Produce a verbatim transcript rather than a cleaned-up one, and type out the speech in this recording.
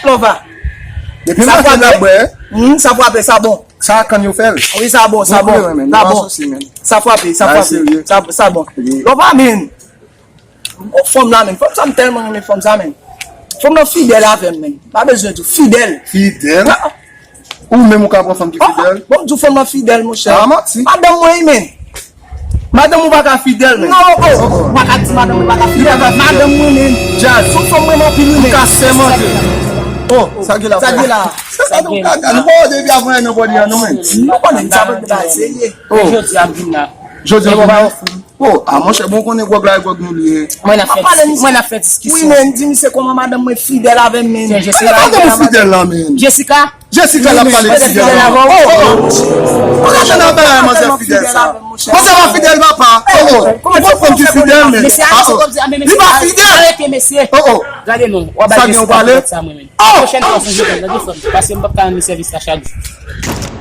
Lova. Depi maten n ap bwè. Hmm, sa frape, sa bon. Sa a kann yo fè l. Wi, sa bon, sa bon. Sa bon. Sa frape, sa frape. Sa, sa bon. Lova, men. Bon, fanm la, men. Fanm sa, m tèlman renmen fanm sa, men. Fanm nan fidèl avè m, men. Pa bezwen di fidèl. Fidèl? Ou menm ou ka pran fanm ki fidèl? Bon, m di w fanm nan fidèl, monchè. Ah, manti. Madanm mwen, men. Madanm ou pa ka fidèl, men. Non, oh, oh. Ou pa ka di madanm ou pa ka fidèl. Madanm mwen, men. Jazz. Son fanm mwen anpil, men. Ou ka sèmante. Oh, sa gen la. Sa gen la. Sa gen la. Nou pa wè depi avan nan bòdi an, non, men. Nou konnen sa pa gen bagay serye. Oh. Jodi a m vin la. Jodi a m vin la. Oh, ah, monchè, bon, konnen gwòg la, e gwòg nou li ye. Mwen ap fè, mwen ap fè diskisyon. Wi, men, di misye kòman madanm mwen fidèl avè m, men. Madanm ou fidèl la, men. Jessica? Jessica l ap pale de fidèl la. Oh, oh, oh. Ou ka tann a bagay manzè fidèl sa. Manzè pa fidèl, papa. Oh, oh. Ou konn fanm ki fidèl, men. Ah, oh. Li pa fidèl. Arete, mesye. Oh, oh. Gade non. W ap bay respè pou sa, mwen menm. Oh. Pwochèn fwa, sonje mwen, tande frè m. Paske m p ap ka rann li sèvis la chak jou.